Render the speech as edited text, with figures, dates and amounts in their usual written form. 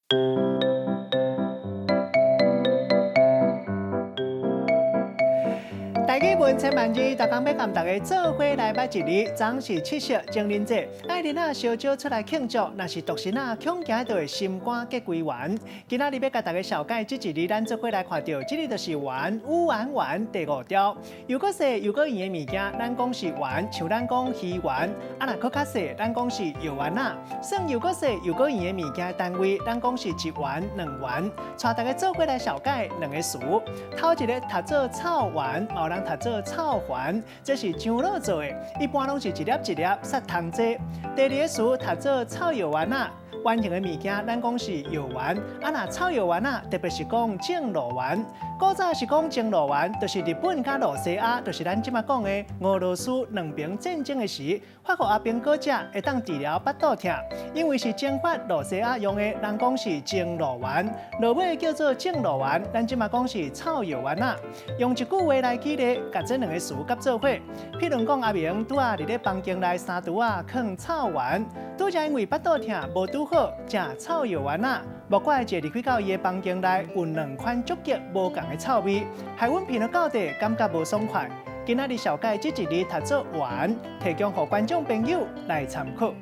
台語文千萬字，逐工欲共大家做伙來捌一字。昨是七夕情人節，愛囡仔相招出來慶祝，若是獨身仔，恐驚就會心肝結規丸。今仔日欲共大家紹介這一字，咱做伙來看著，這个就是丸，烏丸丸第五條。又閣細又閣圓的物件，咱講是丸，像咱講魚丸；啊，若閣較細，咱講是藥丸仔。算又閣細又閣圓的物件單位，咱講是一丸、兩丸。帶大家做伙來紹介兩个詞。頭一个讀做臭丸，嘛有人讀做臭環，這是樟腦做的，一般攏是一粒一粒殺蟲劑。第二个詞讀做臭藥丸仔，圓形的物件，咱講是藥丸。啊，若臭藥丸仔，特別是講正露丸。古早是講正露丸，就是日本佮露西亞，就是咱這馬講的俄羅斯兩邊戰爭的時，發予阿兵哥食，會當治療腹肚疼。因為是征發露西亞用的，人講是正露丸，落尾叫做正露丸，咱這馬講是臭藥丸仔。用一句話來舉例，共這兩个詞佮做伙。譬如講，阿明拄仔佇咧房間內三櫥仔囥臭丸，拄才因為腹肚疼無拄好食臭藥丸仔。莫怪一入去到伊的房間內有兩款足極無仝的臭味，害阮鼻到底感覺無爽快。今仔日紹介這一字讀做丸，提供予觀眾朋友來參考。